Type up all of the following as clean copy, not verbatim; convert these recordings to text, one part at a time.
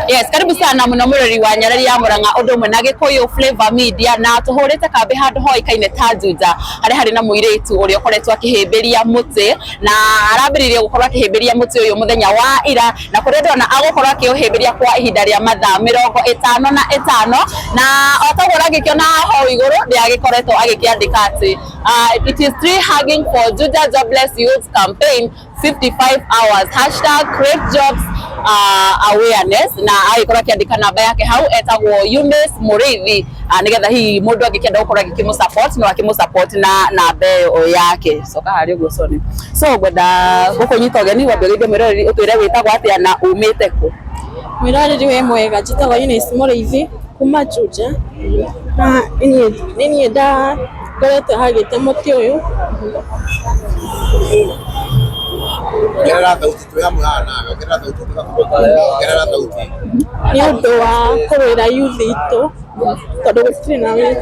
Yes, karibu sana muno murori wa Nyarari ya Murang'a undu umwe na Gikuyu Flavor Media na tuhurite kambi handu hoikaine ta Juja haria hari na muiritu uria ukoretwo akihimbiria muti na arambiririe gukorwo akihimbiria muti uyu muthenya wa ira na kuria ndona agukorwo akiuhimbiria kwa ihinda ria mathaa 55 na otaguo ũragĩkĩona hau igũrũ nĩ agĩkoretwo agĩkĩandĩka atĩ it is tree hugging for Juja Jobless Youth Campaign 55 hours hashtag create jobs awareness na agĩkorwo akĩandĩka namba yake hau etagwo Eunice Mũrĩithi nĩgetha hihi mũndũ angĩkĩenda gũkorwo agĩkĩmũ support no akĩmũ support na namba ĩyo yake. Coka harĩa ũguo Soni. So ngwenda gũkũnyita ũgeni wambe ũgeithie mwĩroreri ũtwĩre wĩtagwo atĩa na umĩte kũ. Mwĩroreri wĩ mwega, njĩtagwo Eunice Mũrĩithi kuma Juja na nĩ niĩ ndakoretwo hagĩte mũtĩ ũyũ. Ongerera thauti twĩ hamwe haha nawe, ongerera thauti, ongerera thauti. Nĩ ũndũ wa kũrũĩra youth itũ tondũ gũtirĩ na wĩra.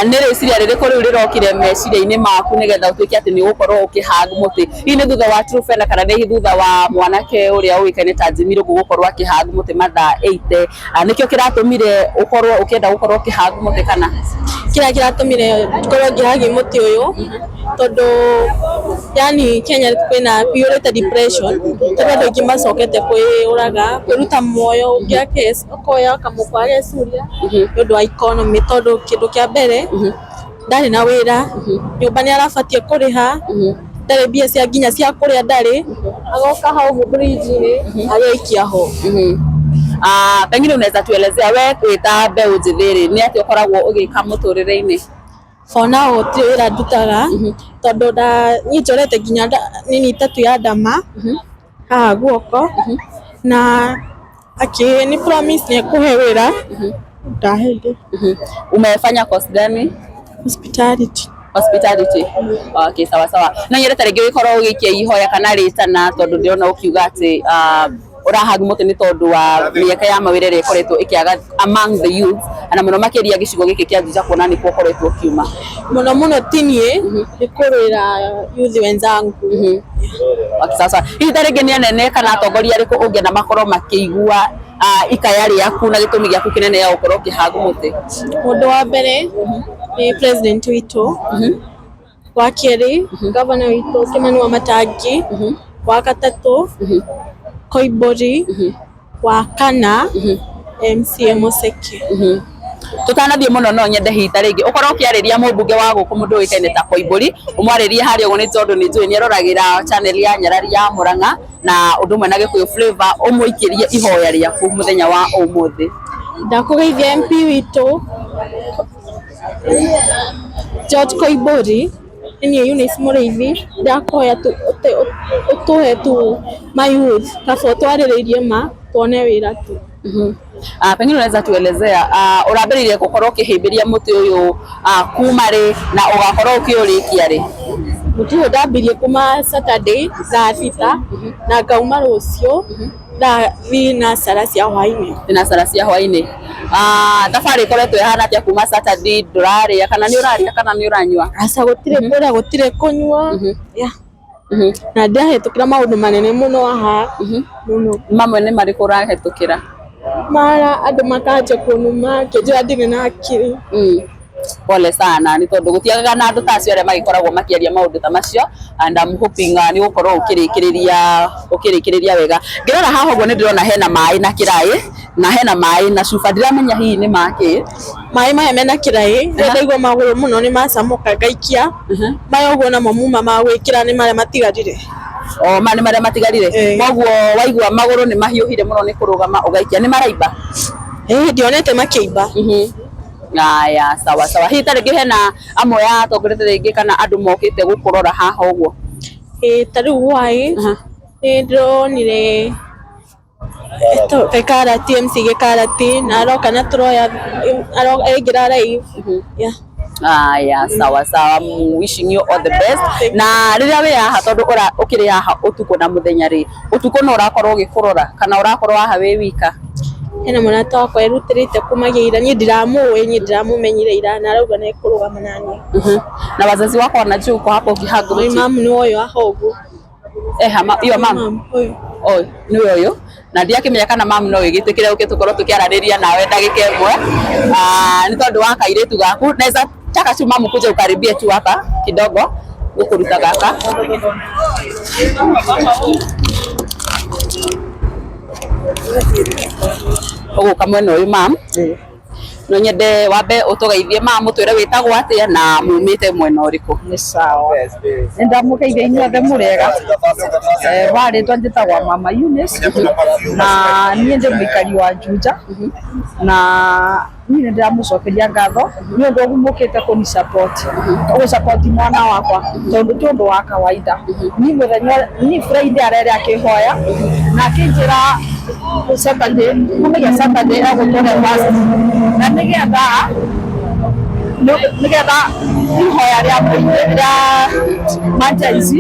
Nĩ rĩciria rĩrĩkũ rĩu rĩrokire meciria-inĩ maku nĩgetha ũtuĩke atĩ nĩ ũgũkorwo ũkĩhang mũtĩ? Hihi nĩ thutha wa Truphena kana nĩ thutha wa mwanake ũrĩa ũĩkaine ta Jimmy Irũngũ gũkorwo akĩhang mũtĩ mathaa 80? Nĩkĩo kĩratũmire ũkorwo ũkĩenda gũkorwo ũkĩhang mũtĩ kana? Kĩrĩa kĩratũmire ngorwo ngĩhagi mũtĩ ũyũ tondũ yani Kenya kwĩna kũiyũrĩte depression tondũ andũ aingĩ macokete kwĩyũraga kwĩruta muoyo ũngĩ akoya kamũkwa agecuria nĩ ũndũ wa economy tondũ kĩndũ kĩa mbere ndarĩ na wĩra, nyũmba nĩ arabatiĩ kũrĩha, ndarĩ mbia cia nginya cia kũrĩa ndarĩ, agoka hau ũguo bridge-inĩ ageikia ho. Pengine unaweza tuelezea we wĩ ta mbeũ njĩthĩ rĩ, nĩ atĩa ũkoragwo ũgĩka mũtũrĩre-inĩ? For now gũtirĩ wĩra ndutaga tondũ niĩ njorete nginya nini tattoo ya ndama haha guoko na akĩ ni promise nĩ ekũhe wĩra ndaheire. Umefanya course gani? Hospitality. Hospitality. Okay, sawa sawa. No nyende ta rĩngĩ ũgĩkorwo ũgĩikia ihoya kana rĩtana tondũ ndĩrona ũkiuga atĩ ũrahag mũtĩ nĩ tondũ wa mĩeke ya mawĩra ĩrĩa ĩkoretwo ĩkĩaga among the youth na mũno makĩria gĩcigo gĩkĩ kĩa Juja kuona nĩkuo ũkoretwo ũkiuma. Mũno mũno ti niĩ nĩ kũrũĩra youth wenzangu. Okay, sawa sawa. Hihi ta rĩngĩ nĩ anene kana atongoria arĩkũ ũngĩenda makorwo makĩigua ikaya rĩaku na gĩtũmi gĩaku kĩnene ya gũkorwo ũkĩhag mũtĩ? Mũndũ wa mbere nĩ president witũ, wa kerĩ governor witũ Kimani wa Matangi, wa gatatũ Koimbũri, wa kana MCA Mũceke. Tũtanathiĩ mũno no nyende hihi ta rĩngĩ ũkorwo ũkĩarĩria mũmbunge wa gũkũ mũndũ ũĩkaine ta Koimbũri ũmwarĩrie harĩa ũguo nĩ tondũ nĩ njũĩ nĩ aroragĩra channel ya Nyarari ya Murang'a na ũndũ ũmwe na Gĩkũyũ Flavor ũmũikĩrie ihoya rĩaku mũthenya wa ũmũthĩ. Ndakũgeithia MP witũ George Koimbũri, nĩ niĩ Eunice Mũrĩithi, ndakũhoya ũtũhe tu ma youth kaba ũtwarĩrĩirie ma tuone wĩra tu. Pengine unaweza tuelezea ũrambĩrĩirie gũkorwo ũkĩhĩmbĩria mũtĩ ũyũ kuma rĩ na ũgakorwo ũkĩũrĩkia rĩ? Mũtĩ ũyũ ndambirie kuma Saturday thaa 6 na ngauma rũciũ thaa 3 cia hwainĩ. 3 cia hwainĩ. Thabarĩ ĩkoretwo ĩhana atĩa kuma Saturday ndũrarĩa kana nĩ ũrarĩa kana nĩ ũranyua? Aca gũtirĩ kũrĩa gũtirĩ kũnyua. Yeah. Na ndĩrahĩtũkĩra maũndũ manene mũno haha mũno. Mamwe nĩ marĩkũ ũrahĩtũkĩra? Mara andũ makanjia kũnuma ngĩnjĩra ndirĩ na akili. Pole sana nĩ tondũ gũtiagaga na andũ ta acio arĩa magĩkoragwo makĩaria maũndũ ta macio and I'm hoping nĩ ũgũkorwo ũkĩrĩkĩrĩria wega. Ngĩrora haha ũguo nĩ ndĩrona hena maĩ na kĩraĩ na hena maĩ na cuba ndiramenya hihi nĩ makĩ. Maĩ maya mena kĩraĩ rĩrĩa ndaigua magũrũ mũno nĩ macamũka ngaikia maya ũguo namo muma ma gwĩkĩra nĩ marĩa matigarire. O ma nĩ marĩa matigarire. Koguo waigua magũrũ nĩ mahiũhire mũno nĩ kũrũgama ũgaikia nĩ maraimba? Ĩĩ ndionete makĩimba. Aya, sawa sawa. Hihi ta rĩngĩ hena amwe a atongoria ta rĩngĩ kana andũ mokĩte gũkũrora haha ũguo? Ĩĩ ta rĩu hwaĩ nĩ ndĩronire Gĩkarati MC Gĩkarati na aroka na tũroya aingĩra live. Yeah. Aya, sawa sawa. I'm wishing you all the best. Na rĩrĩa wĩ haha tondũ ũkĩrĩ haha ũtukũ na mũthenya rĩ, ũtukũ no ũrakorwo ũgĩkũrora kana ũrakorwo haha wĩ wika? Hena mũrata wakwa erutĩrĩte kumagia ira, niĩ ndiramũĩ, niĩ ndiramũmenyire ira na arauga nĩ ekũrũgama naniĩ. Na wazazi wako wanajua uko hapo ukihug My mti? mom nĩ ũyũ haha ũguo. Eh, your mom? Ũyũ. Oh, nĩwe ũyũ. Na ndiakĩmenya kana mamu no wĩgĩtĩkĩre ũke tũkorwo tũkĩaranĩria nawe ndagĩka ĩmwe, nĩ tondũ wa kairĩtu gaku. Naweza taka tu mamu kuja ukaribie tu hapa kidogo gũkũruta gaka. Ũgũka mwena ũyũ mam, no nyende wambe ũtũgeithie mam, ũtwĩre wĩtagwo atĩa na mumĩte mwena ũrĩkũ. Nĩ sawa, nĩ ndamũgeithia inyuothe mũrĩega. Warĩtwa njĩtagwa Mama Eunice na niĩ ndĩ mũikari wa Juja, na niĩ nĩ ndĩramũcokeria ngatho nĩ ũndũ ũguo mũkĩte kũni support, gũ support mwana wakwa, tondũ ti ũndũ wa kawaida. Niĩ mũthenya niĩ Friday arere akĩhoya na akĩnjĩra Saturday, kumagia Saturday egũtũre fast na nĩgetha ihoya rĩa mũingĩ rĩa ma-Gen Z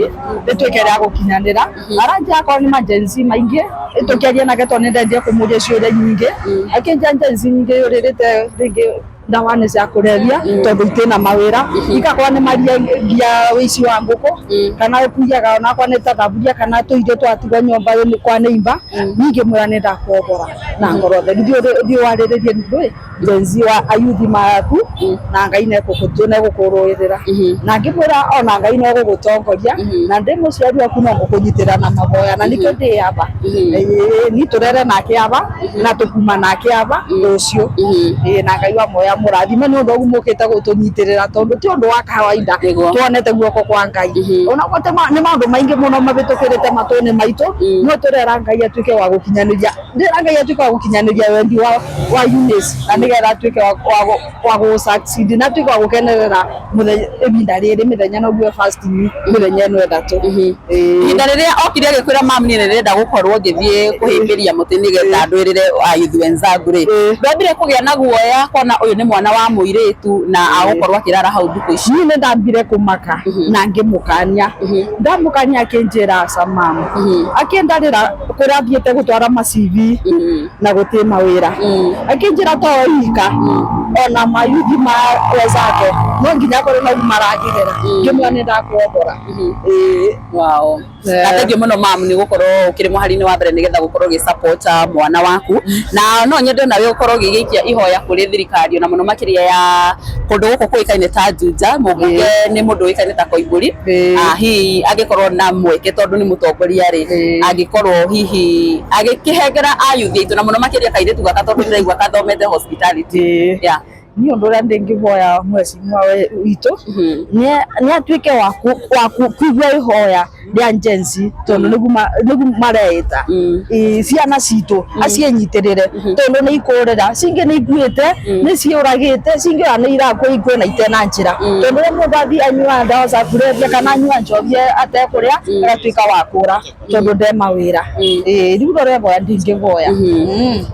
rĩtuĩke rĩa gũkinyanĩra. Aranjĩra akorwo nĩ ma-Gen Z maingĩ tũkĩaria nake tondũ nĩ ndendire kũmũria ciũria nyingĩ, akĩnjĩra Gen Z nyingĩ yũrĩrĩte rĩngĩ ndawa nĩ cia kũrebia tondũ itina mawĩra, igakorwo nĩ maria wĩici wa ngũkũ kana ũkuiaga onakorwo nĩ ta thaburia kana tũirio twatigwo nyũmba kwa neighbor. Niĩ ngĩmwĩra nĩ ndakuombora na ngoro theru, thiĩ warĩrĩrie ndũĩ Gen Z wa ayuthi maku na Ngai nĩegũkũrũĩrĩra, na ngĩmwĩra ona Ngai no egũgũtongoria na ndĩ mũciari waku no ngũkũnyitĩrĩra na mahoya, na nĩkĩo ndĩ aba ni tũrere nake aba na tũkuma nake aba rũciũ. Na Ngai wa moya mũrathime nĩ ũndũ ũguo mũkĩte gũtũnyitĩrĩra, tondũ ti ũndũ wa kawaida tuonete guoko kwa Ngai, ona nĩ maũndũ maingĩ mũno mabĩtũkĩrĩte matũ-inĩ maitũ, no tũrera Ngai atuĩke wa gũkinyanĩria, ndĩrera Ngai atuĩke wa gũkinyanĩria wendi wa Eunice, na nĩgetha atuĩke wa gũ succeed na atuĩke wa gũkenerera ibinda rĩrĩ mĩthenya noguo fasting mĩthenya ĩno ĩthatũ. Ihinda rĩrĩa okire agĩkwĩra mam niĩ nĩndĩrenda gũkorwo ngĩthiĩ kũhĩmbĩria mũtĩ nĩgetha ndwĩrĩre ayuthi wenzangu rĩ, ndwambire kũgĩa na guoya kuona ũyũ nĩ mwana wa mũirĩtu na agũkorwo akĩrara hau thikũ ici? Niĩ nĩ ndambire kũmaka na ngĩmũkania, ndamũkania akĩnjĩra aca mamu, akĩndarĩra kũrĩa athiĩte gũtwara ma CV na gũtĩ mawĩra, akĩnjĩra to ika ona mayuthi ma wenzake no nginya akorwo no maragerera, ngĩmwĩra nĩ ndakuombora. Wow. Na thank you mũno mam nĩ gũkorwo ũkĩrĩ mũhari-inĩ wa mbere nĩgetha gũkorwo ũgĩ support mwana waku, na no nyende nawe ũkorwo ũgĩgĩikia ihoya kũrĩ thirikari ona mũno makĩria ya kũndũ gũkũ kũĩkaine ta Juja, mũmbunge nĩ mũndũ ũĩkaine ta Koimbũri, hihi angĩkorwo na mweke tondũ nĩ mũtongoria rĩ, angĩkorwo hihi agĩkĩhengera ayuthi aitũ na mũno makĩria kairĩtu gaka tondũ ndĩraigua kathomete hospitality. Yeah. Niĩ ũndũ ũrĩa ndĩngĩhoya mheshimiwa witũ nĩ atuĩke wa kũigua ihoya rĩa Gen Z, tondũ nĩguo mareĩta ciana citũ aciĩnyitĩrĩre, tondũ nĩ ikũrĩra, cingĩ nĩ ikuĩte, nĩ ciũragĩte, cingĩ ona nĩ irakua ikue na itena njĩra, tondũ rĩrĩa mũndũ athiĩ anyua ndawa cia kulevya kana anyua njohi atekũrĩa agatuĩka wa kũra tondũ nde mawĩra. Rĩu ũrĩa ndingĩhoya.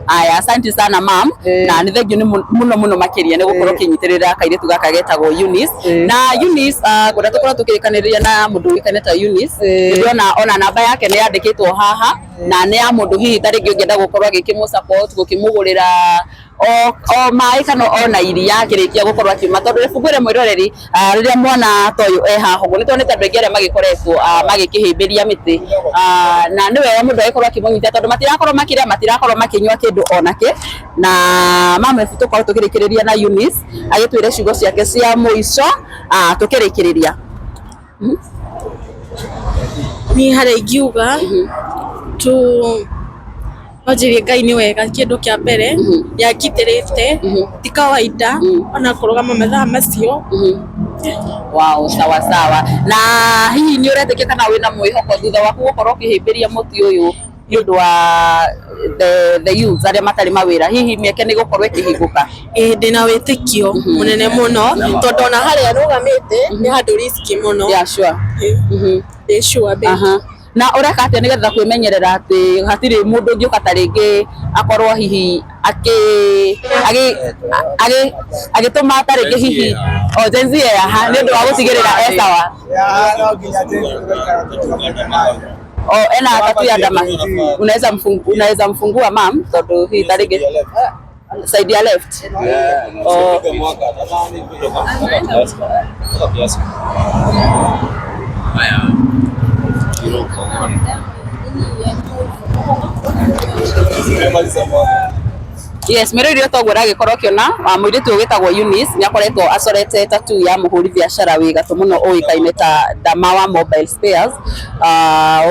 Aya, asante sana mam, na nĩ thengiũ nĩ mũno mũno makĩria nĩ gũkorwo ũkĩnyitĩrĩra kairĩtu gaka getagwo Eunice. Na Eunice, ngwenda tũkorwo tũkĩrĩkanĩria na mũndũ ũĩkaine ta Eunice, ndĩrona ona namba yake nĩ yandĩkĩtwo haha na nĩ ya mũndũ hihi ta rĩngĩ ũngĩenda gũkorwo agĩkĩmũ support gũkĩmũgũrĩra o maĩ kana ona iria akĩrĩkia gũkorwo akiuma, tondũ rĩbungũre mwĩroreri rĩrĩa mwana ta ũyũ e haha ũguo nĩ tuonete andũ aingĩ arĩa magĩkoretwo magĩkĩhĩmbĩria mĩtĩ, na nĩ wega mũndũ agĩkorwo akĩmũnyita tondũ matirakorwo makĩrĩa, matirakorwo makĩnyua kĩndũ onakĩ. Na mama ebu tũkorwo tũkĩrĩkĩrĩria na Eunice agĩtwĩre ciugo ciake cia mũico tũkĩrĩkĩrĩria. Niĩ harĩa ingiuga tu no njirie Ngai nĩ wega, kĩndũ kĩa mbere nĩ angitĩrĩte, ti kawaida ona kũrũgama mathaa macio. Wow, sawa sawa. Na hihi nĩ ũretĩkia kana wĩna mwĩhoko thutha waku gũkorwo ũkĩhĩmbĩria mũtĩ ũyũ nĩ ũndũ wa the youths arĩa matarĩ mawĩra, hihi mĩeke nĩ gũkorwo ĩkĩhingũka? Ĩĩ ndĩna wĩtĩkio mũnene mũno, tondũ ona harĩa rũgamĩte nĩ handũ risky mũno. Yeah, sure. Ndĩ sure babe. Na ũreka atĩa nĩgetha kwĩmenyerera atĩ hatirĩ mũndũ ũngĩũka ta rĩngĩ akorwo hihi agĩtũma ta rĩngĩ hihi o Gen Z haha nĩ ũndũ wa gũtigĩrĩra e sawa? O ena tatu ya ndama, unaweza mfungua mam, tondũ hihi ta rĩngĩ side ya left. Oh. Yes, mwĩroreri toguo ũragĩkorwo ũkĩona mũirĩtu ũyũ wĩtagwo Eunice nĩ akoretwo acorete tattoo ya mũhũri biacara wĩ gatũ mũno ũĩkaine ta Damawa Mobile Spares.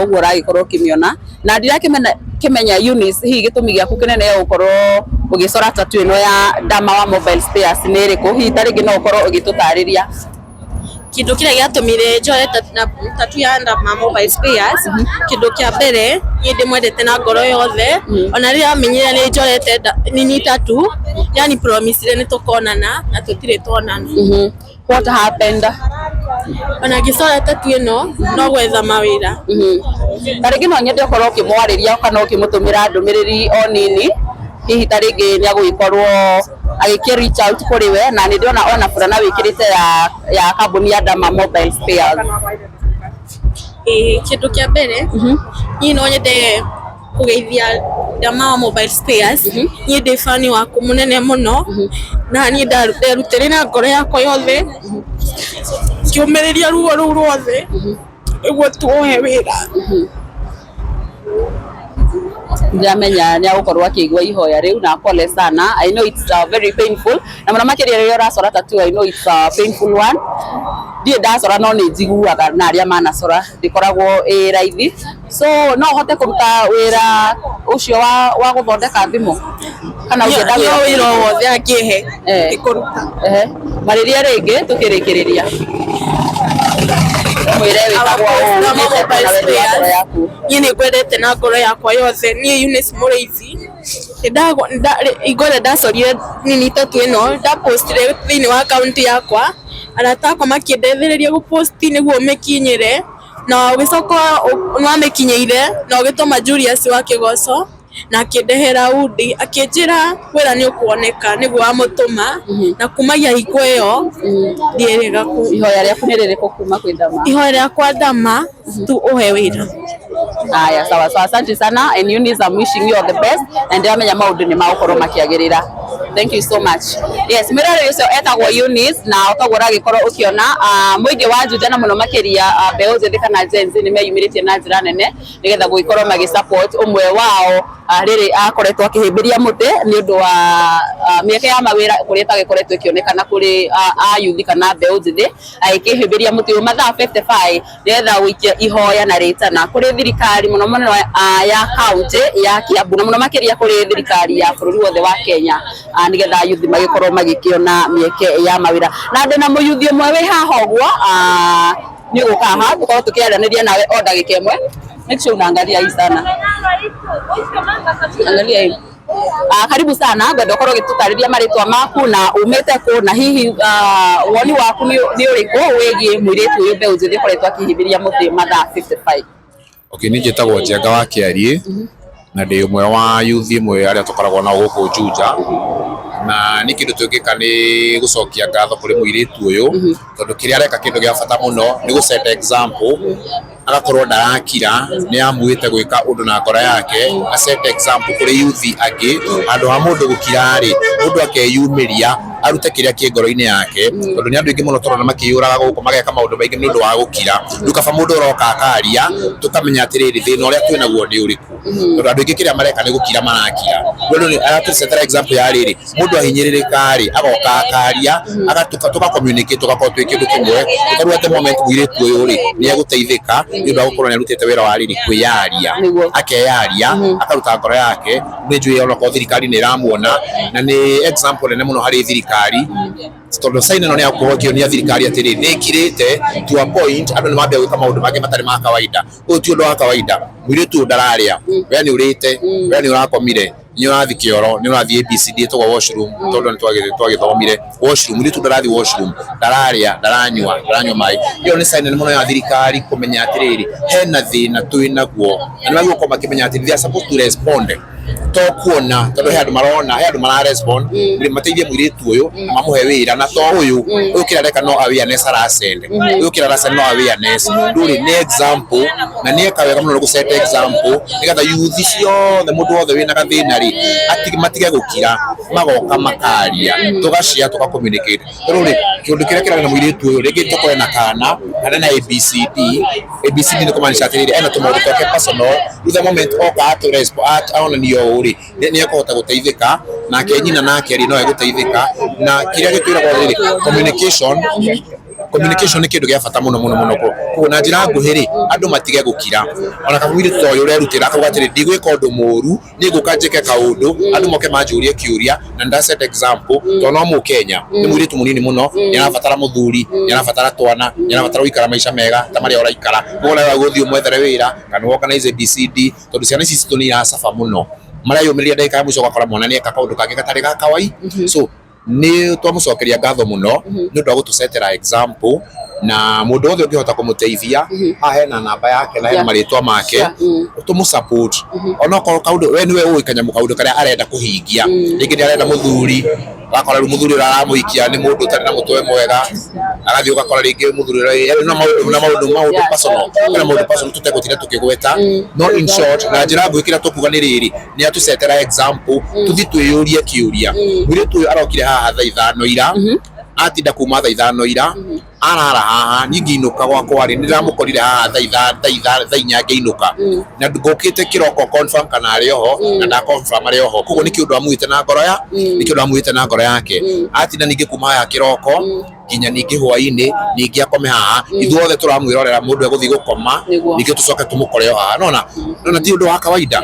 Ũguo ũragĩkorwo ũkĩmĩona na ndirakĩmenya Eunice, hihi gĩtũmi gĩaku kĩnene gĩa gũkorwo ũgĩcora tattoo ĩno ya Damawa Mobile Spares nĩ ĩrĩkũ? Hihi ta rĩngĩ no ũkorwo ũgĩtũtarĩria. Kindu kiria giatumire njoe tattoo ya Ndama Mobile Spares, kindu kia mbere niĩ ndimwendete na ngoro yothe. Ona rĩrĩa amenyire nĩ njorete nini tattoo, yani promisire nĩ tũkonana na tũtirĩ tuonana. What happened? Ona ngĩcora tattoo ĩno no gwetha mawĩra. Ta rĩngĩ no nyende ũkorwo ũkĩmwarĩria kana ũkĩmũtũmĩra ndũmĩrĩri o nini, hihi ta rĩngĩ nĩ agũgĩkorwo agĩkĩ reach out kũrĩ we, na nĩ ndĩrona ona burana wĩkĩrĩte ya kambuni ya Dama Mobile Spares. Ĩĩ, kĩndũ kĩa mbere niĩ no nyende kũgeithia Dama Mobile Spares. Niĩ ndĩ fan waku mũnene mũno, na niĩ nderutĩire na ngoro yakwa yothe ngĩũmĩrĩria ruo rũu ruothe nĩguo tuohe wĩra. Ndiramenya nĩ agũkorwo akĩigua ihoya rĩu, na pole sana. I know it's very painful, na mũno makĩria rĩrĩa ũracora tattoo. I know it's a painful one. Ndirĩ ndacora no nĩ njiguaga na arĩa manacora ndĩkoragwo ĩ raithi. So no ũhote kũruta wĩra ũcio wa gũthondeka thimũ kana ũngĩenda Niĩ wĩra o wothe angĩhe ndĩkũruta. Ehe. Marĩria rĩngĩ tũkĩrĩkĩrĩria, mwĩre wĩtagwo ũũ, Dama umĩte Mobile na wendi wa ngoro Spares. yaku. Niĩ nĩ ngwendete na ngoro yakwa yothe. Niĩ Eunice Mũrĩithi, hingo ĩrĩa ndacorire nini tattoo ĩno, ndapostire thĩinĩ wa akaunti yakwa, arata akwa makĩndeithĩrĩria gũposti nĩguo mĩkinyĩre, na ũgĩcoka nĩwamĩkinyĩire na ũgĩtũma Julius wa Kĩgoco na akĩndehera undi, akĩnjĩra wĩra nĩ ũkuoneka nĩguo wamũtũma, na kumagia hingo ĩyo ndiĩrĩga ku Ihoya rĩaku nĩ rĩrĩkũ kuma kwĩ Dama? Ihoya rĩakwa, Dama tu ũhe wĩra. Haya, sawa sawa, asante sana and Eunice, I'm wishing you all the best na ndiramenya maũndũ nĩ magũkorwo makĩagĩrĩra. Thank you so much. Yes, mwĩroreri ũcio etagwo Eunice, na ũtoguo ũragĩkorwo ũkĩona mũingĩ wa Juja na mũno makĩria mbeũ njĩthĩ kana Gen Z nĩ meyumĩrĩtie na njĩra nene nĩgetha gũgĩkorwo magĩ support ũmwe wao rĩrĩ akoretwo akĩhĩmbĩria mũtĩ nĩ ũndũ wa mĩeke ya mawĩra kũrĩa ĩtagĩkoretwo ĩkĩonekana kũrĩ ayuthi kana mbeũ njĩthĩ, agĩkĩhĩmbĩria mũtĩ ũyũ mathaa 55 nĩgetha gũikia ihoya na rĩtana kũrĩ thirikari mũno mũno ya kaunti ya Kiambu na mũno makĩria kũrĩ thirikari ya bũrũri wothe wa Kenya, nĩgetha ayuthi magĩkorwo magĩkĩona mĩeke ya mawĩra. Na ndĩna mũyuthi ũmwe wĩ haha ũguo, nĩ ũgũka haha tũkorwo tũkĩaranĩria nawe o ndagĩka ĩmwe. Make sure unaangalia hii sana, angalia hii. Karibu sana, ngwenda ũkorwo ũgĩtũtarĩria marĩtwa maku na umĩte kũ, na hihi woni waku nĩ ũrĩkũ wĩgiĩ mũirĩtu ũyũ mbeũ njĩthĩ ũkoretwo akĩhĩmbĩria mũtĩ mathaa 55? Okay, niĩ njĩtagwo Njenga wa Kĩariĩ na ndĩ ũmwe wa yuthi ĩmwe arĩa tũkoragwo nao gũkũ Juja, na nĩ kĩndũ tũngĩka nĩ gũcokia ngatho kũrĩ mũirĩtu ũyũ, tondũ kĩrĩa areka kĩndũ gĩa bata mũno nĩ gũ set example, agakorwo ndarakira, nĩ amuĩte gwĩka ũndũ na ngoro yake, a set example kũrĩ yuthi angĩ. Handũ ha mũndũ gũkira rĩ, mũndũ akeyumĩria arute kĩrĩa kĩ ngoro-inĩ yake, tondũ nĩ andũ aingĩ mũno tũrona makĩyũraga gũkũ mageka maũndũ maingĩ nĩ ũndũ wa gũkira. Rĩu kaba mũndũ ũroka akaria, tũkamenya atĩrĩrĩ, thĩna ũrĩa twĩnaguo nĩ ũrĩkũ, tondũ andũ aingĩ kĩrĩa mareka nĩ gũkira marakira. Rĩu andũ aratũcetera example ya rĩrĩ, mũndũ ahinyĩrĩrĩka rĩ, agoka akaria, agatuka, tũka communicate, tũgakorwo twĩ kĩndũ kĩmwe. Tũkarua at the moment mũirĩtu ũyũ rĩ nĩ egũteithĩka nĩ ũndũ wa gũkorwo nĩ arutĩte wĩra wa rĩrĩ kwĩyaria. Nĩguo. Akeyaria, akaruta ngoro yake. Nĩ njũĩ onakorwo thirikari nĩ ĩramuona, na nĩ example nene mũno harĩ thirikari, tondũ sign ĩno nĩ ya gũkorwo ĩkĩonia thirikari atĩrĩ nĩ ĩkirĩte to a point andũ nĩ mambia gwĩka maũndũ mangĩ matarĩ ma kawaida. Ũyũ ti ũndũ wa kawaida. Mũirĩtu ũyũ ndararĩa, we nĩ ũrĩte, we nĩ ũrakomire, nĩ ũrathiĩ kĩoro, nĩ ũrathiĩ ABCD ĩtagwo washroom, tondũ nĩ twagĩthomire washroom. Mũirĩtu ndarathiĩ washroom, ndararĩa, ndaranyua, ndaranyua maĩ. Ĩyo nĩ sign nene mũno ya thirikari kũmenya atĩrĩrĩ hena thĩna twĩ naguo, na nĩ magĩrĩirwo gũkorwo makĩmenya atĩ they are supposed to respond, to kuona tondũ he andũ marona, he andũ mara respond, mateithie mũirĩtu ũyũ na mamũhe wĩra. Na to ũyũ ũyũ kĩrĩa areka no awareness arasend, ũyũ kĩrĩa arasend no awareness. Rĩu rĩ nĩ example, na nĩ eka wega mũno gũ set example nĩgetha yuthi ciothe, mũndũ wothe wĩna gathĩna rĩ, matige gũkira, magoka makaria, tũgashare, tũga communicate. Tondũ rĩ Kĩũndũ kĩrĩa kĩrarĩ na mũirĩtu ũyũ rĩngĩ tokorwo ena kana kana na ABCD. ABCD nĩ kũmaanisha atĩrĩrĩ, ena tũmaũndũ twake personal. Rĩu the moment oka aonanio ũũ rĩ, nĩ ekũhota gũteithĩka, nake nyina nake rĩ no egũteithĩka. Na kĩrĩa gĩtwĩragwo rĩrĩ, communication nĩ kĩndũ gĩa bata mũno mũno mũno. Koguo na njĩra nguhĩ rĩ, andũ matige gũkira. Ona kana mũirĩtu ta ũyũ ũrerutĩra akauga atĩrĩ, ndigwĩka ũndũ mũru, niĩ ngũka njĩke kaũndũ, andũ moke manjũrie kĩũria, na nda set example, tondũ no mũkenya, nĩ mũirĩtu mũnini mũno, nĩ arabatara mũthuri, nĩ arabatara twana, nĩ arabatara gũikara maica mega ta marĩa ũraikara. Koguo nawe gũthiĩ ũmwethere wĩra kana organize ABCD, tondũ ciana ici citũ nĩ iracaba mũno, mareyũmĩrĩria ndagĩka ya mũico ũgakora mwana nĩ eka kaũndũ kangĩ gatarĩ ga kawai. So nĩ twamũcokeria ngatho mũno nĩ ũndũ wa gũtũcetera example, na mũndũ wothe ũngĩhota kũmũteithia, haha hena namba yake na hena marĩtwa make, tũmũ support onokorwo kaũndũ we nĩwe ũĩ kanyamũ kaũndũ karĩa arenda kũhingia. Rĩngĩ nĩ arenda mũthuri, ũgakora rĩu mũthuri ũrĩa aramũhikia nĩ mũndũ ũtarĩ na mũtwe mwega, agathiĩ ũgakora rĩngĩ mũthuri ũrĩa na maũndũ na maũndũ maũndũ personal, kwĩna maũndũ personal tũtegũtinda tũkĩgweta. No in short, na njĩra nguhĩ, kĩrĩa tũkuga nĩ rĩrĩ, nĩ atũcetera example tũthiĩ twĩyũrie kĩũria. Mũirĩtu ũyũ arokire haha thaa 5 ira, atinda kuma thaa 5 ira, arara haha. Niĩ ngĩinũka gwakwa rĩ, nĩ ndĩramũkorire haha thaa 4 ngĩinũka, na ngũkĩte kĩroko confirm kana arĩ oho, na nda confirm arĩ oho. Koguo nĩ kĩũndũ amuĩte na ngoro ya nĩ kĩũndũ amuĩte na ngoro yake. Atinda ningĩ kuma haha kĩroko nginya ningĩ hwaĩ-inĩ, ningĩ akome haha. Ithuothe tũramwĩrorera mũndũ egũthiĩ gũkoma, ningĩ tũcoke tũmũkore o haha. Nona nona ti ũndũ wa kawaida.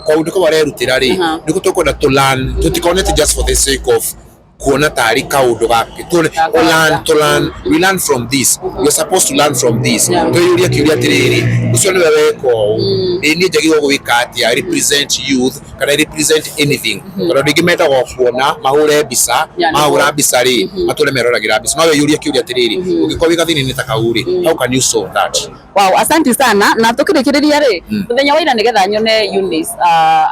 Kaũndũ kau arerutĩra rĩ, nĩguo tũkwenda tũ learn, tũtikonete just for the sake of kuona tarĩ kaũndũ ga to learn, to learn. We learn from this, we are supposed to learn from this. Twĩyũrie kĩũria atĩrĩrĩ, ũcio nĩwe weka ũũ, ĩ niĩ njagĩrĩirwo gwĩka atĩa? Represent youth kana represent anything, tondũ andũ aingĩ mendaga o kuona mahũre mbica. Mahũra mbica rĩ, matũre meroragĩra mbica. No wĩyũrie kĩũria atĩrĩrĩ, ũngĩkorwo wĩ gathĩna-inĩ ta kau rĩ, how can you solve that? Wow, asante sana. Na tukirikiria ri, muthenya wa ira nigetha nyone Eunice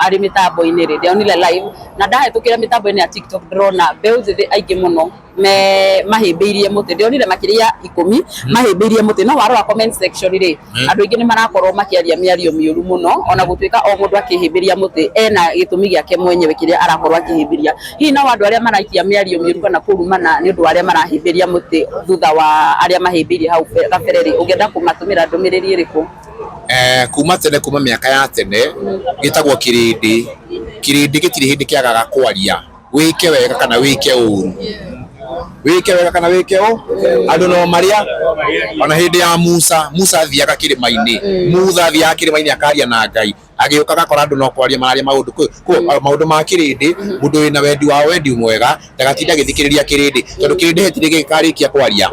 ari mitambo-inĩ rĩ, ndĩonire live na ndahĩtũkĩra mĩtambo-inĩ ya TikTok, ndĩrona mbeũ njĩthĩ aingĩ mũno me mahĩmbĩirie mũtĩ. Ndĩronire makĩria 10 mahĩmbĩirie mũtĩ, no warora comment section rĩ, andũ aingĩ nĩ marakorwo makĩaria mĩario mĩũru mũno, ona gũtuĩka o mũndũ akĩhĩmbĩria mũtĩ ena gĩtũmi gĩake mwenyewe kĩrĩa arakorwo akĩhĩmbĩria. Hihi no andũ arĩa maraikia mĩario mĩũru kana kũrumana nĩ ũndũ wa arĩa marahĩmbĩria mũtĩ thutha wa arĩa mahĩmbĩirie hau kabere rĩ, ũngĩenda kũmatũmĩra ndũmĩrĩri ĩrĩkũ? Kuma tene, kuma mĩaka ya tene, gĩtagwo kĩrĩndĩ. Kĩrĩndĩ gĩtirĩ hĩndĩ kĩagaga kwaria, wĩke wega kana wĩke ũru, wĩke wega kana wĩke ũ, andũ no marĩa. Ona hĩndĩ ya Musa, Musa athiaga kĩrĩma-inĩ, Mutha athiaga kĩrĩma-inĩ akaria na Ngai, agĩũka agakora andũ no kwaria mararia maũndũ. Maũndũ ma kĩrĩndĩ, mũndũ wĩna wendi wa wendi mwega ndagatinda agĩthikĩrĩria kĩrĩndĩ, tondũ kĩrĩndĩ hatirĩ gĩkarĩkia kwaria.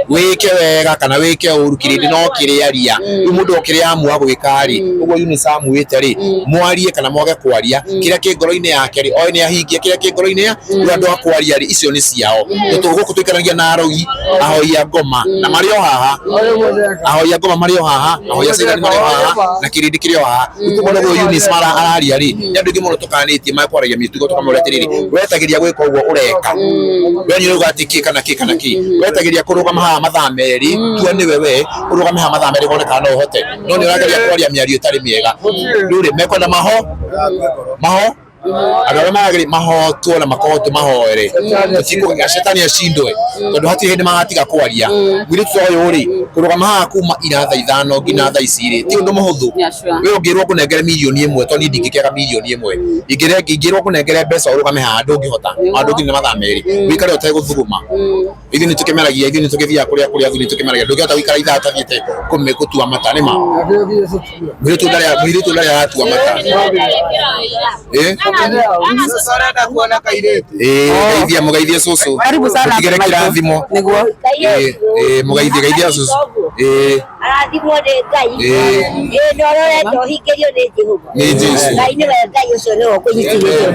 Wĩke wega kana wĩke ũru, kĩrĩndĩ no kĩrĩaria. Rĩu mũndũ o kĩrĩa amua gwĩka rĩ, ũguo Eunice amuĩte rĩ, mwarie kana mwage kwaria, kĩrĩa kĩ ngoro-inĩ yake rĩ, oĩ nĩ ahingia kĩrĩa kĩ ngoro-inĩ ya rĩu. Andũ a kwaria rĩ, icio nĩ ciao. Gũkũ tũikaranagia na arogi, ahoi a ngoma, na marĩ o haha. Ahoi a ngoma marĩ o haha, ahoi a caitani marĩ o haha, na kĩrĩndĩ kĩrĩ o haha. Rĩu kũmona ũguo Eunice mara araria rĩ, nĩ andũ aingĩ mũno tũkanĩtie makwaragia mĩtugo, tũkamũria atĩrĩrĩ, wetagĩria gwĩka ũguo ũreka, we nĩ ũrauga atĩ kĩ kana kĩ kana kĩ, wetagĩria kũrũgama haha mathaa 2, tua nĩwe we ũrũgame haha mathaa 2 wone kana no ũhote, no nĩ ũrageria kwaria mĩario ĩtarĩ mĩega. Rĩu rĩ, mekwenda maho maho andũ arĩa maragĩrĩ mahotwo na makohotwo mahoere cetani acindwe, tondũ hatirĩ hĩndĩ magatiga kwaria. Mũirĩtu ta ũyũ rĩ, kũrũgama haha kuma ira thaa 5 nginya thaa ici rĩ, ti ũndũ mũhũthũ. We ũngĩrwo ngũnengere 1 million, tondũ niĩ ndingĩkĩaga 1 million, ingĩrwo ngũnengere mbeca ũrũgame haha, ndũngĩhota, ona ndũnginya mathaa 2 wĩikare ũtegũthuguma. Ithuĩ nĩ tũkĩmeragia, ithuĩ nĩ tũgĩthiaga kũrĩa kũrĩa, ithuĩ nĩ tũkĩmeragia, ndũngĩhota gũikara ithaa ũtathiĩte gũtua mata. Nĩ ma mũirĩtu ndarĩ aratua mata. Ĩ ĩ, geithia, mũgeithie cũcũ. Karibu sana. Mũtigĩre Michael. kĩrathimo. Nĩguo. Ĩ ĩ, mũgeithie, geithia cũcũ. Ĩ. Arathimwo nĩ Ngai. Ĩ. Ĩ, na ũrĩa ũrenda ũhingĩrio nĩ Jehova. Nĩ Jesũ. Ngai nĩwe Ngai ũcio nĩwe ũkũnyitithĩtie.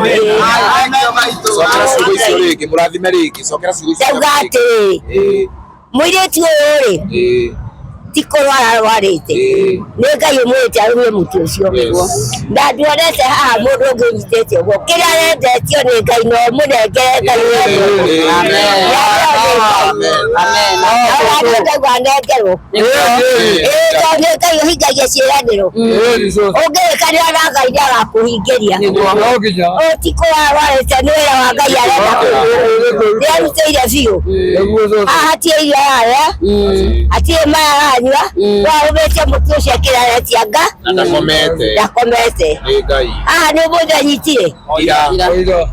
Cokera ciugo icio rĩngĩ, mũrathime rĩngĩ, cokera ciugo icio. Ndauga atĩrĩ, Ĩ. mũirĩtu ũyũ rĩ, Ĩ. ti kũrwara arwarĩte, Ĩ. nĩ Ngai ũmwĩte arũmie mũtĩ ũcio. Yes. Na nduonete haha mũndũ ũngĩ ũnyitĩte ũguo. Kĩrĩa arendetio nĩ Ngai no mũnengere Ngai. Amen. Ngai. Amen. Na ndaigua nengerwo. Ĩĩ tondũ nĩ Ngai ũhingagia ciĩranĩro. Ũngĩrĩkanĩra na Ngai nĩ agakũhingĩria. Ũyũ ti kũrarwarĩte nĩ wĩra wa Ngai arenda kũruta. Nĩ arutĩire biũ. Haha hatirĩ irio ararĩa, hatirĩ maĩ aranyua, no arũmĩtie mũtĩ ũcio akĩraretia nga Na ndakomete. Ndakomete. Nĩ Ngai. Haha nĩ ũmũthĩ anyitire. Ira.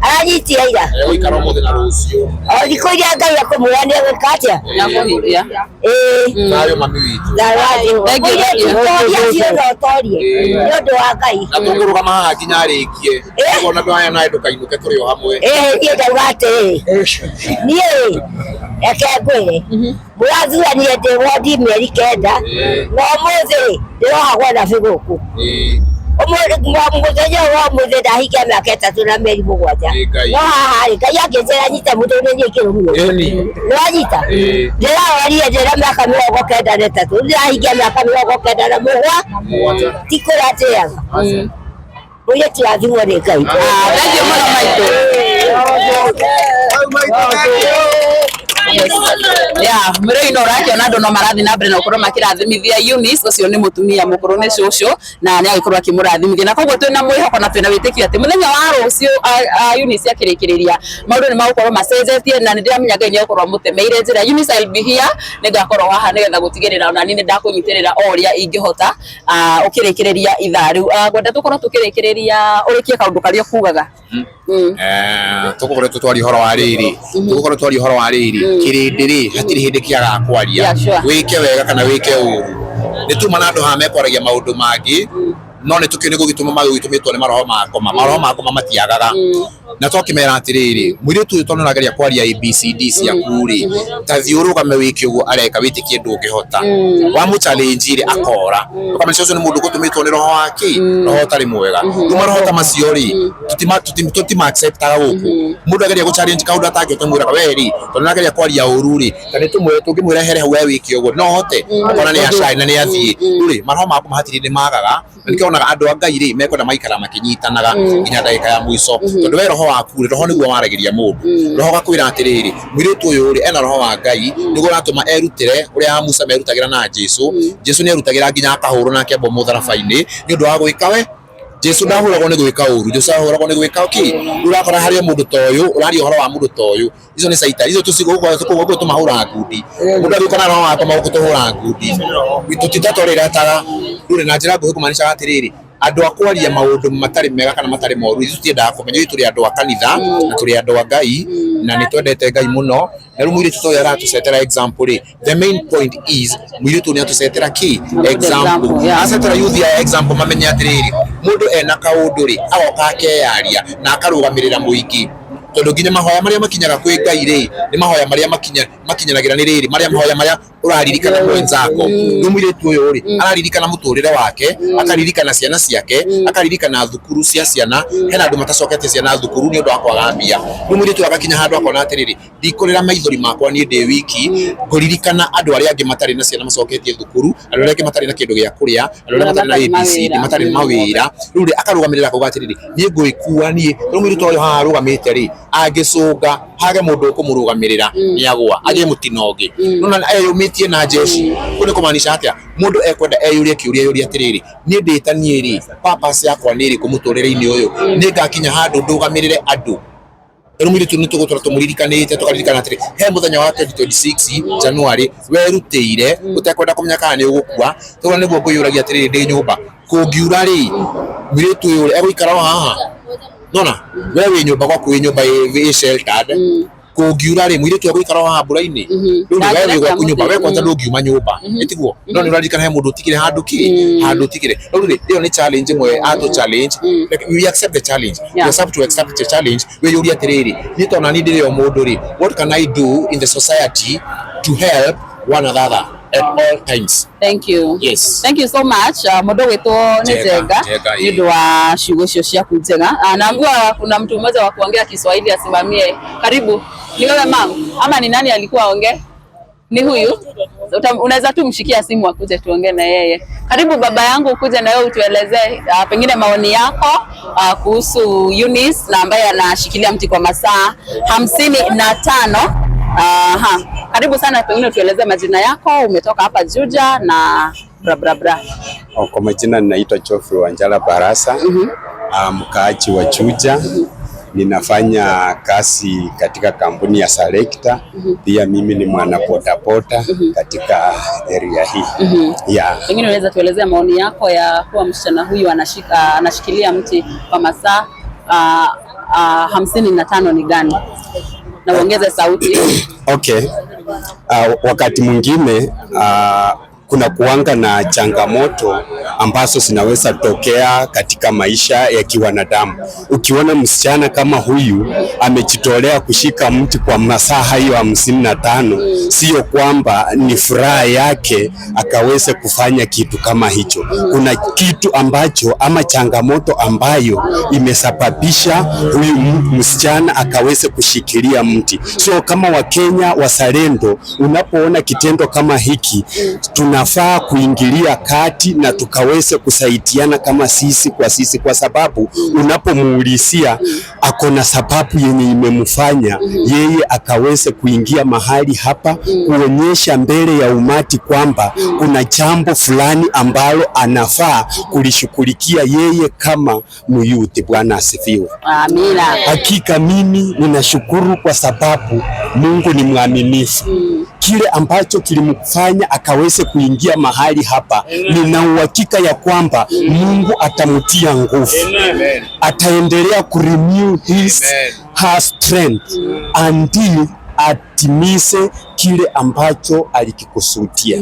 Aranyitire ira. Egũikara ũmũthĩ na rũciũ. O thikũ iria Ngai akũmwĩra nĩ egwĩka atĩa. Nĩakũhingia. Ĩĩ. Thayũ mami witũ. Thayũ wa Jehova. Thank you. Mũirĩtu toria biũ na ũtorie nĩ ũndũ wa Ngai. Na tũkũrũgama haha nginya arĩkie. Koguo na ndwaya nawe ndũkainũke tũrĩ o hamwe. Ĩĩ niĩ ndauga atĩrĩrĩ, niĩ reke ngwĩre, mũrathuranire ndĩ wondi mĩeri 9 na ũmũthĩ ndĩrohagwo na bĩ gũkũ. Mũthenya ũyũ wa ũmũthĩ ndahingia mĩaka 3 na mĩeri 7. Ĩ Ngai. No haha rĩ, Ngai angĩnjĩra nyite mũndũ nĩ niĩ kĩrũmio. Nĩwanyita? Ndĩrarwarire ndĩna mĩaka 93, ndĩrahingia mĩaka 97. Mũgwanja. Ti kũrĩa ndĩaga. Mũirĩtu rathimwo nĩ Ngai. Ah, thank you mũno maitũ. Yes. Yeah, mwĩrĩ no ũrakĩona andũ no marathiĩ na mbere na gũkorwo makĩrathimithia Eunice, ũcio nĩ mũtumia mũkũrũ, nĩ cũcũ, na nĩ agĩkorwo akĩmũrathimithia, na koguo twĩna mwĩhoko na twĩna wĩtĩkio atĩ mũthenya wa rũciũ Eunice akĩrĩkĩrĩria maũndũ nĩ magũkorwo macenjetie, na nĩ ndĩramenya Ngai nĩ egũkorwo amũtemeire njĩra. Eunice, I'll be here, nĩ ngakorwo haha nĩgetha gũtigĩrĩra ona niĩ nĩ ndakũnyitĩrĩra o ũrĩa ingĩhota ũkĩrĩkĩrĩria ithaa rĩu. Ngwenda tũkorwo tũkĩrĩkĩrĩria ũrĩkie kaũndũ karĩa ũkugaga. Tũgũkoretwo twaria ũhoro wa rĩrĩ, tũgũkorwo twaria ũhoro wa rĩrĩ, kĩrĩndĩ rĩ hatirĩ hĩndĩ kĩagaga kwaria. Wĩke wega kana wĩke ũru, nĩ tuma na andũ haha mekwaragia maũndũ mangĩ, no nĩ tũkĩũĩ nĩ gũgĩtũma magĩtũmĩtwo nĩ maroho ma ngoma. Maroho ma ngoma matiagaga, na twakĩmera atĩrĩrĩ, mũirĩtu ũyũ tondũ nĩũrageria kwaria ABCD ciaku rĩ, ta thiĩ ũrũgame wĩke ũguo areka, wĩtĩkie ndũngĩhota. Wamũ challenge rĩ, akora ũkamenya ũcio nĩ mũndũ ũgũtũmĩtwo nĩ roho wa kĩ, roho ũtarĩ mwega. Rĩu maroho ta macio rĩ, tũtima acceptaga gũkũ. Mũndũ ageria gũ challenge kaũndũ atangĩhota, mwĩraga we rĩ, tondũ nĩarageria kwaria ũru rĩ, ta nĩ tũmwĩre, tũngĩmwĩra ehere hau we wĩke ũguo, no hote ũkona nĩ acai na nĩ athiĩ. Rĩu rĩ, maroho maku hatirĩ nĩ magaga, na nĩkĩo wonaga andũ a Ngai rĩ mekwenda maikara makĩnyitanaga nginya ndagĩka ya mũico, tondũ we roho waku rĩ, roho nĩguo waragĩria mũndũ. Roho gakwĩra atĩrĩrĩ, mũirĩtu ũyũ rĩ ena roho wa Ngai, nĩguo ũratũma erutĩre ũrĩa Musa merutagĩra na Jesu. Jesu nĩ erutagĩra nginya akahũrwo na akĩambwo mũtharaba-inĩ nĩ ũndũ wa gwĩka we. Jesu ndahũragwo nĩ gwĩka ũru, Jesu ahũragwo nĩ gwĩka kĩ? Rĩu ũrakora harĩ o mũndũ ta ũyũ ũraria ũhoro wa mũndũ ta ũyũ, icio nĩ caitani icio tũcigũkũ tũmahũraga ngundi. Mũndũ agĩũka na roho wakwa magũkũ tũhũraga ngundi, tũtitatwarĩrataga. Rĩu na njĩra nguhĩ kũmaanishaga atĩrĩrĩ, andũ a kwaria maũndũ matarĩ mega kana matarĩ moru, ithuĩ tũtiendaga kũmenya. Ithuĩ tũrĩ andũ a kanitha na tũrĩ andũ a Ngai na nĩ twendete Ngai mũno. Na rĩu mũirĩtu ta ũyũ aratũcetera example rĩ, the main point is mũirĩtu nĩ atũcetera kĩ? Example. Acetera youth ya example, mamenye atĩrĩrĩ, mũndũ ena kaũndũ rĩ, agoka akeyaria na akarũgamĩrĩra mũingĩ, tondũ nginya mahoya marĩa makinyaga kwĩ Ngai rĩ, nĩ mahoya marĩa makinyanagĩra nĩ rĩrĩ, marĩa mahoya marĩa ũraririkana mwenzako. Rĩu mũirĩtu ũyũ rĩ, araririkana mũtũrĩre wake, akaririkana ciana ciake, akaririkana thukuru cia ciana. Hena andũ matacoketie ciana thukuru nĩ ũndũ wa kwaga mbia. Rĩu mũirĩtu ũyũ agakinya handũ akona atĩrĩrĩ, ndikũrĩra maithori makwa niĩ ndĩ wiki, ngũririkana andũ arĩa angĩ matarĩ na ciana macoketie thukuru, andũ arĩa angĩ matarĩ na kĩndũ gĩa kũrĩa, andũ arĩa matarĩ na ABCD, matarĩ mawĩra. Rĩu rĩ, akarũgamĩrĩra akauga atĩrĩrĩ, niĩ ngwĩkua niĩ. Rĩu mũirĩtu ũyũ haha arũgamĩte rĩ, angĩcũnga hage mũndũ ũkũmũrũgamĩrĩra, nĩ agwa agĩe mũtino ũngĩ. Nona eyũmĩtie na jeshi kũu nĩ kũmaanisha atĩa? Mũndũ ekwenda eyũrie kĩũria, eyũrie atĩrĩrĩ, niĩ ndĩ ta niĩ rĩ, purpose yakwa nĩ ĩrĩkũ mũtũrĩre-inĩ ũyũ? Nĩ ngakinya handũ ndũgamĩrĩre andũ? Rĩu mũirĩtu nĩ tũgũtũra tũmũririkanĩte, tũkaririkana atĩrĩ, he mũthenya wa 2026 January werutĩire ũtekwenda kũmenya kana nĩ ũgũkua. Tũguo nĩguo ngwĩyũragia atĩrĩrĩ, ndĩ nyũmba kũngiura rĩ, mũirĩtu ũyũ rĩ egũikara o haha? Nona we wĩ nyũmba gwaku, wĩ nyũmba ĩ sheltered, kũngiura rĩ, mũirĩtu egũikara o haha mbura-inĩ? Rĩu rĩ, we wĩ gwaku nyũmba, we kwanza ndũngiuma nyũmba, ĩtiguo? No nĩ ũraririkana he mũndũ ũtigire handũ kĩ, handũ ũtigire. Rĩu rĩ, ĩyo nĩ challenge ĩmwe atũ challenge. Like, we accept the challenge. We have to accept the challenge. Wĩyũrie atĩrĩrĩ, niĩ tondũ nani ndĩrĩ o mũndũ rĩ, what can I do in the society to help one another at all times? Thank you. Yes. Thank you so much. Mũndũ gwĩtwo nĩ Njenga, Njenga Njenga, nĩ ũndũ wa ciugo icio ciaku njega. Naambiwa kuna mtu mmoja wa kuongea Kiswahili asimamie. Karibu. Ni wewe mam ama ni nani alikuwa aongee? Ni huyu? Unaweza tu mshikia simu akuje tuongee na yeye. Karibu baba yangu, ukuje na wewe utuelezee pengine maoni yako kuhusu Eunice na ambaye anashikilia mti kwa masaa 55. Aha. Karibu sana, pengine tueleze majina yako, umetoka hapa Juja na bra bra bra. Kwa majina ninaitwa Geoffrey Wanjala Barasa, mkaaji wa Juja. Ninafanya kazi katika kampuni ya Selecta. Pia mimi ni mwana bodaboda katika area hii. Yeah. Pengine unaweza tuelezea maoni yako ya kuwa msichana huyu anashikilia mti kwa masaa 55 ni gani? Na uongeze sauti. Okay. Wakati mwingine kuna kuanga na changamoto ambazo zinaweza tokea katika maisha ya kiwanadamu. Ukiona msichana kama huyu amejitolea kushika mti kwa masaa hayo 55, sio kwamba ni furaha yake akaweze kufanya kitu kama hicho. Kuna kitu ambacho ama changamoto ambayo imesababisha huyu msichana akaweze kushikilia mti. So kama Wakenya wazalendo, unapoona kitendo kama hiki, tunafaa kuingilia kati na tukaweze kusaidiana kama sisi kwa sisi, kwa sababu unapomuulizia ako na sababu yenye imemfanya yeye akaweze kuingia mahali hapa, kuonyesha mbele ya umati kwamba kuna jambo fulani ambalo anafaa kulishughulikia yeye kama muyuti. Bwana asifiwe. Amina. Hakika mimi ninashukuru kwa sababu Mungu ni mwaminifu. Kile ambacho kilimfanya akaweze kuingia mahali hapa, nina uhakika ya kwamba Mungu atamtia nguvu, ataendelea kurenew his her strength until atimize kile ambacho alikikusudia.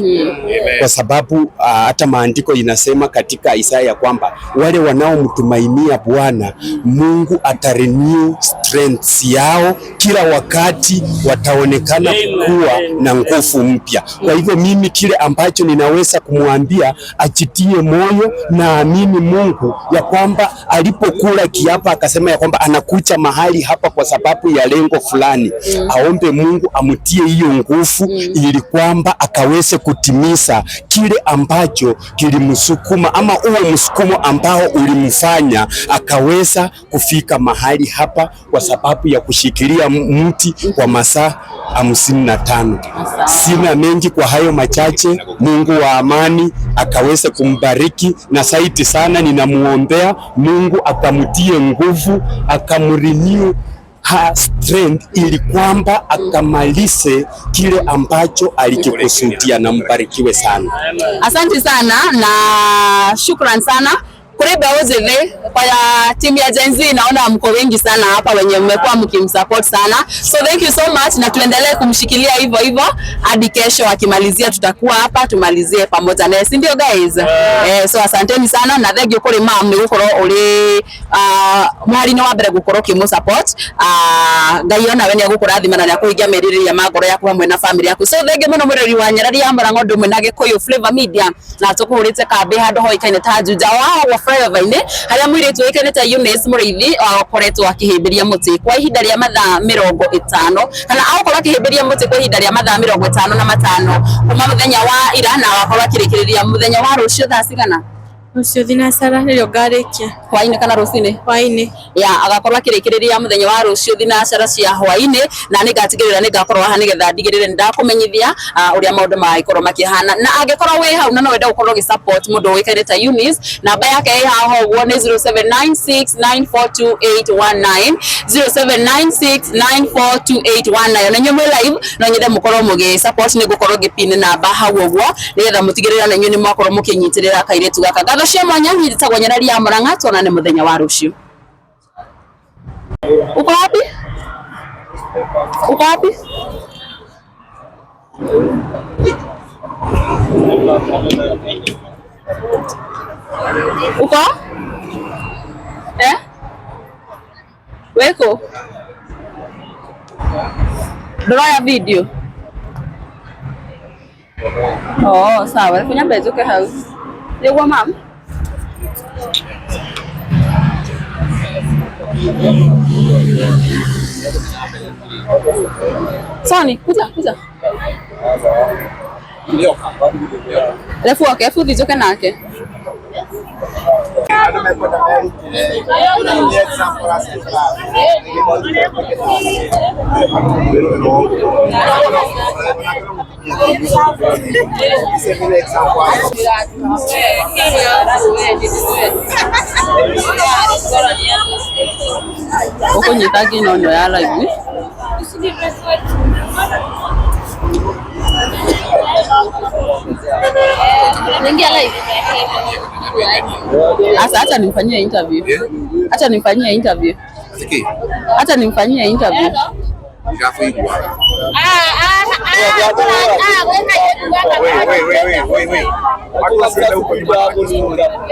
Kwa sababu hata maandiko inasema katika Isaya kwamba wale wanaomtumainia Bwana Mungu atarenew strength yao, kila wakati wataonekana kuwa na nguvu mpya. Kwa hivyo mimi kile ambacho ninaweza kumwambia ajitie moyo na amini Mungu ya kwamba alipokula kiapo akasema ya kwamba anakuja mahali hapa kwa sababu ya lengo fulani, aombe Mungu amtie hiyo nguvu ili kwamba akaweze kutimiza kile ambacho kilimsukuma ama uwe msukumo ambao ulimfanya akaweza kufika mahali hapa kwa sababu ya kushikilia mti kwa masaa 55. Sina mengi kwa hayo machache. Mungu wa amani akaweze kumbariki, na zaidi sana ninamuombea Mungu akamtie nguvu, akamrenew her strength ili kwamba akamalize kile ambacho alikikusudia, na mbarikiwe sana. Asante sana na shukran sana kuri mbeũ njĩthĩ kwa timu ya Gen Z. Naona mko wengi sana hapa wenye mmekuwa mkimsupport sana, so thank you so much, na tuendelee kumshikilia hivyo hivyo hadi kesho akimalizia, tutakuwa hapa tumalizie pamoja naye, si ndio guys? So asanteni sana na thank you kuri mam ni gukorwo uri mwari-inĩ wa mbere gukorwo ũkĩmũ support. Ngai ona we nĩ egũkũrathima na nĩ akũhingia merirĩria ma ngoro yaku hamwe na family yaku. So thank you mũno mũrori wa Nyarari ya Mũrang'o ũndũ ũmwe na Gĩkũyũ Flavor Media, na tũkũhũrĩte kambĩ handũ hoĩkaine ta Juja wa flyover-inĩ harĩa mũirĩtu ũĩkaine ta Eunice Mũrĩithi akoretwo akĩhĩmbĩria mũtĩ kwa ihinda rĩa mathaa 50, kana agokorwo akĩhĩmbĩria mũtĩ kwa ihinda rĩa mathaa 55 kuma mũthenya wa ira, na agakorwo akĩrĩkĩrĩria mũthenya wa rũciũ thaa cigana? Rũciũ thinacara nĩrĩo ngarĩkia. Hwaĩ-inĩ kana rũcinĩ? Hwaĩ-inĩ. Ya agakorwo akĩrĩkĩrĩria mũthenya wa rũciũ thinacara cia hwaĩ-inĩ, na nĩngatigĩrĩra nĩngakorwo haha nĩgetha ndigĩrĩre nĩndakũmenyithia ũrĩa maũndũ magĩkorwo makĩhana. Na angĩkorwo wĩ hau na no wende gũkorwo ũgĩ support mũndũ ũĩkaine ta Eunice, namba yake ĩ haha ũguo nĩ 0796942819, 0796942819. Na inyuĩ mwĩ live no nyende mũkorwo mũgĩ support, nĩ ngũkorwo ngĩpin namba hau ũguo nĩgetha mũtigĩrĩre na inyuĩ nĩ mwakorwo mũkĩnyitĩrĩra kairĩtu gaka. Ngatho cia mwanya, niĩ njĩtagwo Nyarari ya Mũrang'a, tuonane mũthenya wa rũciũ. Uko wapi? Uko wapi? Uko? Eh? Weko? Ndũroya video? Oh, sawa. Reke nyambe njũke hau. Nĩguo mam? Soni, kuja, kuja. Refu wake, refu thiĩ njoke nake. Ũkũnyita nginya ĩno ya live. Niingia live. Asa acha nimfanyie interview. Acha nimfanyie interview. Siki. Acha nimfanyie interview. Ndirakuigua. Wait. Watu wasiende huko nyuma. Watu wasiende huko.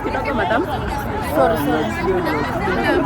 Kidogo madam. Sorry, sorry.